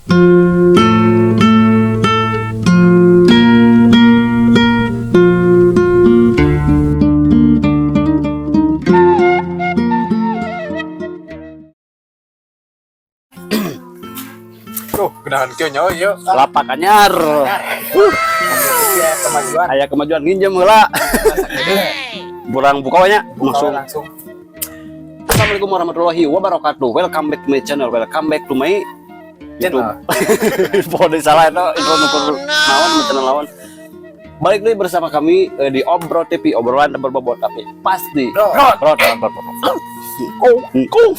Tuh, genahan kieu nya euy. Lapak anyar. Ya, kemajuan. Aya kemajuan, nginjem heula. Burang buka we nya langsung. Langsung. Assalamualaikum warahmatullahi wabarakatuh. Welcome back to my channel. Welcome back to my YouTube. Pokoknya salah itu intro nukur naon channel lawan. Balik lagi bersama kami di Obrol TV, obrolan berbobot tapi pasti. Bro. Bro, bro, bro, bro. Oh, oh.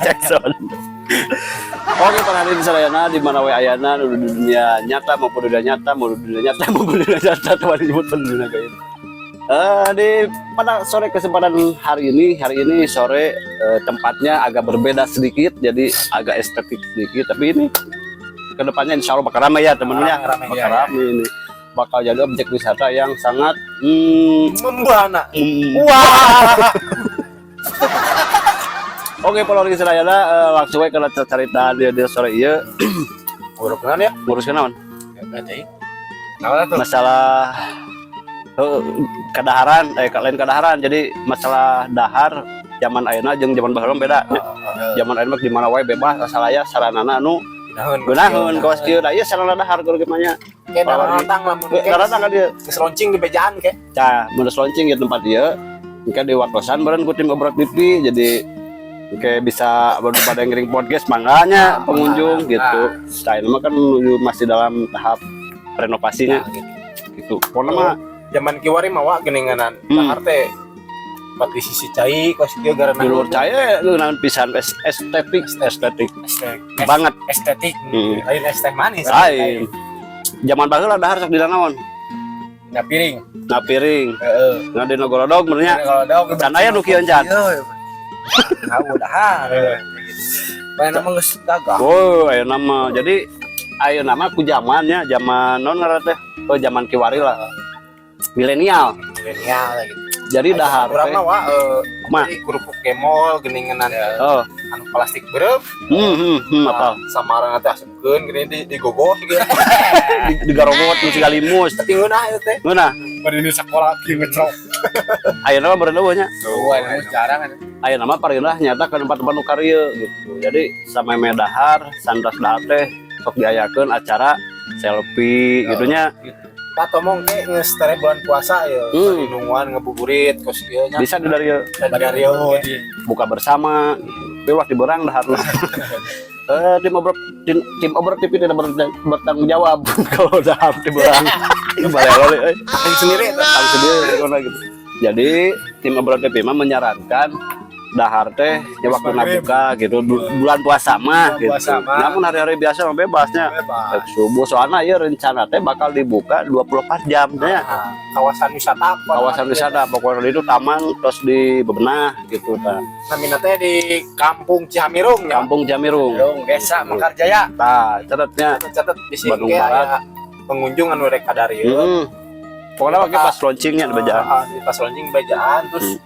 Jackson. Oke, para hadirin sadayana di mana we ayana, di dunia nyata maupun dunia nyata, mau di dunia nyata maupun dunia nyata, tuh disebut dunia kayak gitu. Di pada sore kesempatan hari ini sore, tempatnya agak berbeda sedikit, jadi agak estetik sedikit, tapi ini kedepannya insya Allah bakal ramai ya, temennya, Ramai, bakal iya, ramai ini, bakal jadi objek wisata yang sangat Membahana. Wah. Oke, para wargi sadayana, langsung we kana cerita dia dia sore ieu. Ngurus ya? Nguruskeun naon? Berarti. Naon tuh? Masalah kadaharan, lain kadaharan, jadi masalah dahar zaman ayeuna jeung zaman baheula beda. Zaman ayeuna mah di mana wae bebas, asal aya saranana anu Geunaheun. Geunaheun kawas kieu. Da ieu sarana dahar kudu gimana? Kayak daratang lamun Ge daratang ka dieu. Geus launching di bejaan ke. Tah, mun geus launching di tempat ieu, engke diwartosan beureun ku tim Obrol TV, jadi engke bisa baru pada ngiring podcast manganya pengunjung gitu. Tah, ini mah kan menuju masih dalam tahap renovasinya Nah, gitu. Gitu. Pokoknya mah Zaman kiwari mah wa geuninganan. Dahar teh tempat di sisi cai kos kieu gara Di luar cai geunaheun pisan, estetik estetik estetik banget. Estetik. Lain es teh manis. Lain. Zaman baheula dahar sok dina naon? Na piring. Na piring. Heeh. Nah, dina gorodog benernya. Kalau dog Can aya nu kieu can. Nah, dahar. Bae nama geus gagah. Oh, ayeuna mah. Jadi ayeuna mah ku zamannya, zaman non ngaranna teh? Oh, zaman kiwari lah. Milenial. Milenial gitu. Jadi dahar Urang teh mah wa Kumaha? Jadi kerupuk gemol geuninganan anu plastik beureum. Apa? Samarana teh asupkeun geuning di digogoh gitu. Di garogot nu siga limus. Tapi ngeunah ieu teh. Ngeunah. Bari di sekolah kieu ngecrok. Ayeuna mah beureun eueuh nya. Tuh, jarang kan. Ayeuna mah parinah nyata ke tempat-tempat nu karieu gitu. Jadi sama dahar, santas dahar teh sok diayakeun acara selfie gitu nya. Pak tomong ke geus tere bulan puasa ya. Bari nungguan ngebuburit kos kieu nya. Bisa di dari Dari dieu. Buka bersama gitu. Tapi waktu berang dahar. Tim Obrol TV tidak bertanggung jawab kalau dahar di berang. Balelo euy. Tanggung sendiri eta. Tanggung sendiri ngono gitu. Jadi tim Obrol TV mah menyarankan dahar teh ya waktu Maghrib. buka gitu, bulan puasa mah Bulan gitu. puasa mah. Namun hari-hari biasa mah bebasnya. Bebas. Rek subuh, soalnya ya rencana teh bakal dibuka 24 jam nya. Nah, kawasan wisata. Kawasan wisata pokoknya itu taman terus di bebenah gitu ta. Namina teh di Kampung Cihamirung ya. Kampung Jamirung. Mirung, Desa Mekarjaya. Tah, catatnya. Catat di sini Bandung ge Barat. aya pengunjung anu rek kadarieu. Pokoknya pakai pas launchingnya di bejaan. Ah, di pas launching bejaan, terus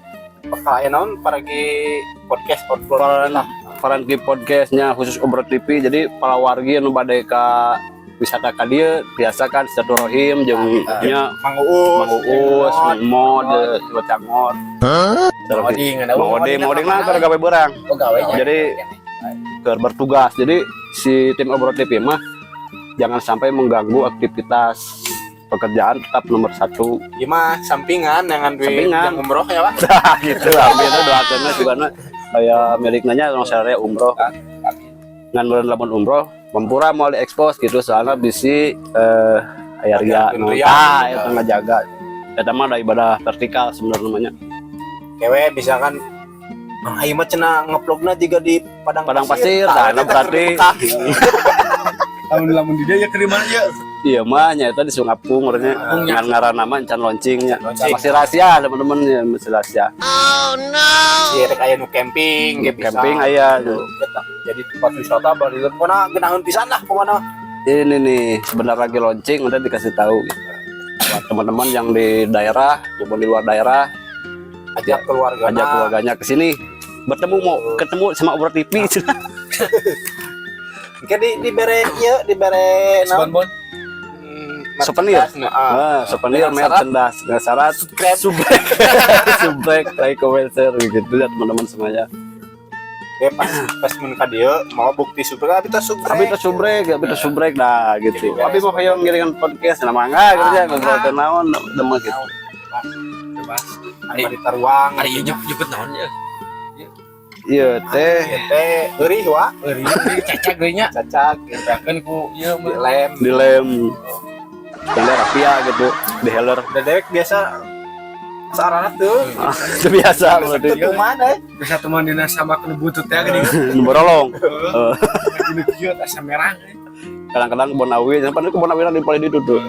bakal aya naon paragi podcast Obrol Paran Paranki podcastnya khusus Obrol TV. Jadi para wargi anu bade ka wisata ka dieu biasa kan silaturahim jeung nya Mang Uus, Mang Uus, Mang Mod, Coba Cangor. Mang Oding, ada Mang Oding, Mang Oding lah keur gawe beurang. Oh, gawe nya. Jadi keur bertugas. Jadi si tim Obrol TV mah jangan sampai mengganggu aktivitas pekerjaan, tetap nomor satu. Ieu mah sampingan dengan duit Sampingan. yang umroh ya, Pak. Nah, gitu amin, doakeun juga kayak milik nanya orang saya umroh ngan meureun lamun umroh Mampura mau diekspos gitu, soalnya bisi aya ria. Ria. Ah, itu ngajaga eta mah ada ibadah vertikal sebenarnya namanya. Kewe bisa kan. Ah, ieu mah cenah ngevlogna juga di padang, Padang pasir, nah, eta berarti Lamun lamun di dia ya ke mana ya? Iya mah nyata di Sungapung urangnya. Ngan ngaran nama encan launchingnya. Launching. Masih rahasia, teman-teman ya, masih rahasia. Si rek aya nu camping ge bisa. Camping aya. Eta, jadi tempat wisata bari pokona geunaheun pisan lah pokona. Ini nih sebentar lagi launching, nanti dikasih tahu gitu. Buat teman-teman yang di daerah maupun di luar daerah, Ajak keluarga. Ajak keluarganya ke sini, bertemu, mau ketemu sama Obrol TV. Engke di dibere ieu, dibere naon? Bonbon. Souvenir. Merchandise, nah, ah. Ah, souvenir. Dengan syarat Merchandise dengan syarat subscribe. Subrek, subrek, like, comment, share gitu ya, teman-teman semuanya. Ya, pas pas mun ka dieu mau bukti subrek, abi teh subrek. Abi teh subrek, abi teh subrek dah gitu. Jadi Abi mau kayak ngiringan podcast, nah mangga gitu ya, ngobrol ke naon demen gitu. Bebas. Anu di taruang. Ari ieu jemput naon ya? Iya teh. Ieu teh eurih wa. Euy, cacag deui nya. Cacag gitu. Bahkan ku ieu mah. Dilem. Dilem tenda rapia gitu, di healer. Da dewek biasa sarana tuh. Itu biasa berarti. Tutuman eh. Bisa teman dina sama kena butut ya gini. Borolong. Gini kieu asa merah. Kadang-kadang kebon awi, sampai kebon awi di paling itu tuh.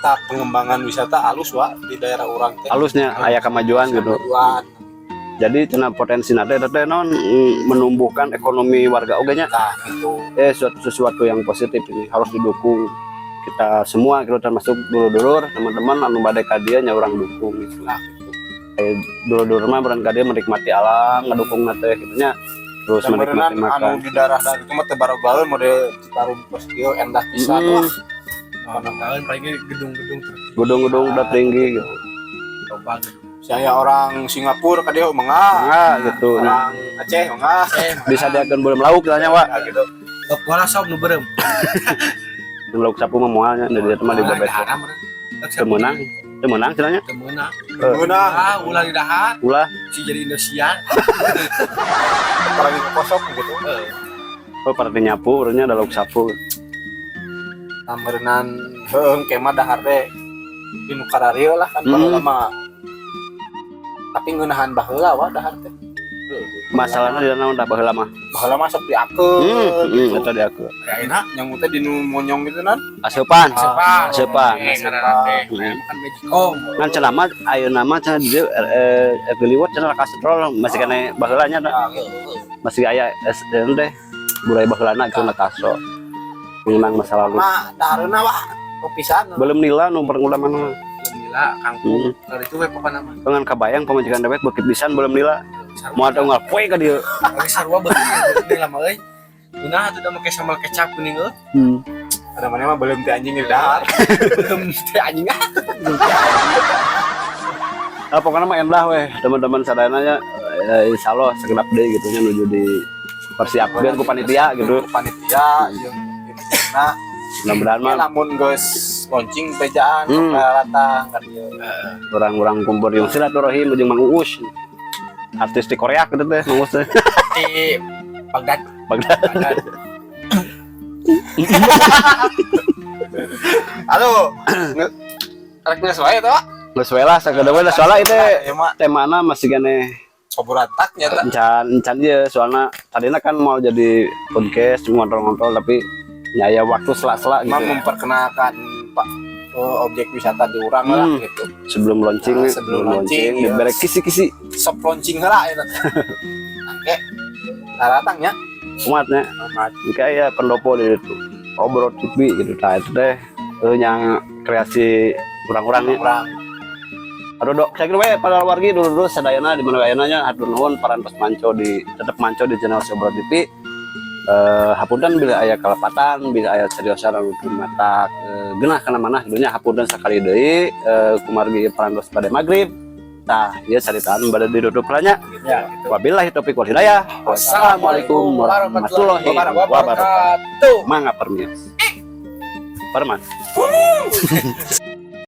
Tak pengembangan wisata alus wa di daerah urang teh. Halusnya aya kemajuan gitu. Kemajuan. Jadi cenah potensi nate teh non menumbuhkan ekonomi warga oge nya. Nah, gitu. Suatu sesuatu yang positif ini harus didukung kita semua gitu, termasuk dulur-dulur, teman-teman anu bade ka dieu nya urang dukung gitu. Nah, gitu. Kayak dulur-dulur mah barang ka dieu menikmati alam, ngedukung nate gitu nya, terus Dan menikmati beneran makan. Anu di daerah daerah itu mah teu barogaeun model Citarum kos kieu endah pisan wah. Mana tahun paling gedung-gedung tertinggi. Gedung-gedung udah tinggi gitu. Coba gedung. Saya orang Singapura ka dieu mangga. Nah, gitu. Nah, Orang Aceh mangga. Disadiakeun beureum lauk tanya wa. Nah, gitu. Pola sob nu beureum. Beureum lauk sapu mah moal nya, dari dieu mah dibebet. Teu meunang, teu meunang cenah nya. Teu meunang. Meunang. Ah, ulah di dahar. Ulah. Si jadi Indonesia. Apalagi kosong gitu. Oh, pada nyapu urangnya ada lauk sapu. Nah, meureunan heueuh kemah dahar teh di nu kararieu lah kan baheula mah. Tapi ngeunahan baheula wa dahar teh. Masalahnya di naon dah baheula mah? Baheula mah sok diakeun gitu. Eta diakeun. Ya enak. Yang teh di nu monyong gitu nan. Asupan. Asupan. Asupan. Eh, ngaranna teh. Makan Magicom. Ngan cenah mah ayeuna mah cenah di dieu liwat cenah kasetrol masih kena baheula nya. Nah, gitu. Masih aya SDN teh budaya baheulana gitu na kaso. Mengenang masa lalu. Mah dahareuna wah pisan. Belum nila nu pernah mana mah. Alhamdulillah kangkung. Dari itu we pokona mah. Dengan kabayang pamajikan dewek beuki pisan belum nila. Moal teu unggal poe ka dieu. Lagi sarua beuki nila mah euy. Nah, atuh da make sambal kecap kuning euy. Ada mana mah belum teh anjing di dahar. Belum teh anjing ah. Ah, pokoknya mah endah weh teman-teman sadayana nya, insyaallah segenap deui gitu nya nuju di persiapkeun ku panitia gitu. Ku panitia jeung nah, Mudah-mudahan mah lamun geus launching bejaan datang ka dieu. Orang-orang kumpul yang silaturahim jeung Mang Uus. Artis di Korea gitu teh Mang Uus teh. Di Baghdad. Baghdad. Baghdad. Halo. Rek geus wae teh, Pak. Geus we lah sakedeung we lah, soalnya itu Ya mah temana masih gane soboratak nya teh. Encan encan ieu, soalnya tadinya kan mau jadi podcast ngobrol-ngobrol, tapi ya ya waktu sela-sela Emang gitu. Memperkenalkan Pak objek wisata di urang lah gitu. Sebelum launching. Nah, sebelum launching, iya. Dibere kisi-kisi. Soft launching heula eta teh. Oke. Daratang nya. Umatnya kayak pendopo di itu obrol TV gitu. Nah, itu teh yang kreasi urang-urangnya. Urang. Aduh dok, saya kira we para wargi dulu dulu sadayana di mana ayana nya, hatur nuhun parantos manco di tetep manco di channel Obrol TV. Hapunten bila aya kalepatan, bila aya seriosan anu teu matak genah kana manah gitu nya, hapunten sakali deui kumargi parantos pada maghrib. Tah, ieu caritaan bade ditutup lah nya. Ya, gitu. Wabillahi taufiq wal hidayah. Wassalamualaikum warahmatullahi wabarakatuh. Wabarakatuh. Mangga permios. Perman.